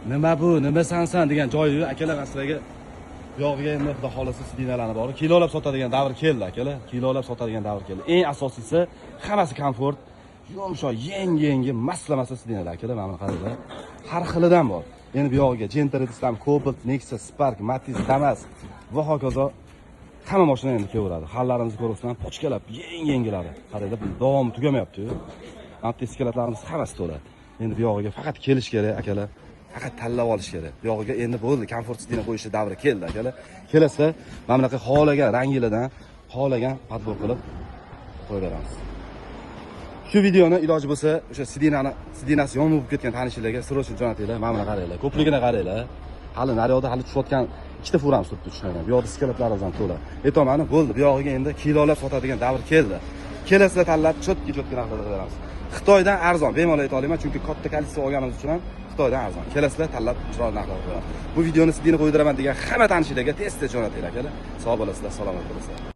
Nima bu, nima sansan degan joyi yo'q akalar. Man sizlarga buyog'iga endi xudo xohlasa сиденья larni bor, kilolab sotadigan davr keldi akalar, kilolab sotadigan davr keldi. Eng asosiysi, hammasi komfort, yumshoq, yangi yangi masla masla сиденья lar akalar. Mana buni qaranglar, har xilidan bor. Endi buyog'iga Gentra desam, Cobalt, Nexia, Spark, Matiz, Damas va hokazo, hamma mashina endi kelaveradi. Xallarimizni ko'ryapsizlar, pochkalab yangi yangilari. Qaranglar, bu davomi tugamayapti-yu. Mana bu склад larimiz hammasi to'la. Endi bu yog'iga faqat kelish kerak akalar, faqat tanlab olish kerak. Bu yog'iga endi bo'ldi, komfort сиденье qo'yishni davri keldi akalar. Kelasizlar, mana bunaqa xohlagan ranglardan xohlagan подбор qilib qo'yib beramiz. Shu videoni iloji bo'lsa o'sha сиденья ni, сиденья si yomon bo'lib ketgan tanishlarga срочно jo'natinglar. Mana buni qaranglar, ko'pligini qaranglar. Hali naryoqda hali tushayotgan ikkita furamiz turibdi tushmagan. Bu yoqda склад larimiz ham to'la. Aytyapman, bo'ldi, bu yog'iga endi kilolab sotadigan davr keldi. Kelasizlar, tanlab, чётко чётко narxlarda beramiz. Xitoydan arzon, bemalol ayta olaman, chunki katta количество olganimiz uchun ham Xitoydan arzon. Kelasizlar, tanlab, chiroyli narxlarda beramiz. Bu videoni сиденье qo'ydiraman degan hamma tanishlarga tez tez jo'natinglar akalar. Sog' bo'lasizlar, salomat bo'lasizlar.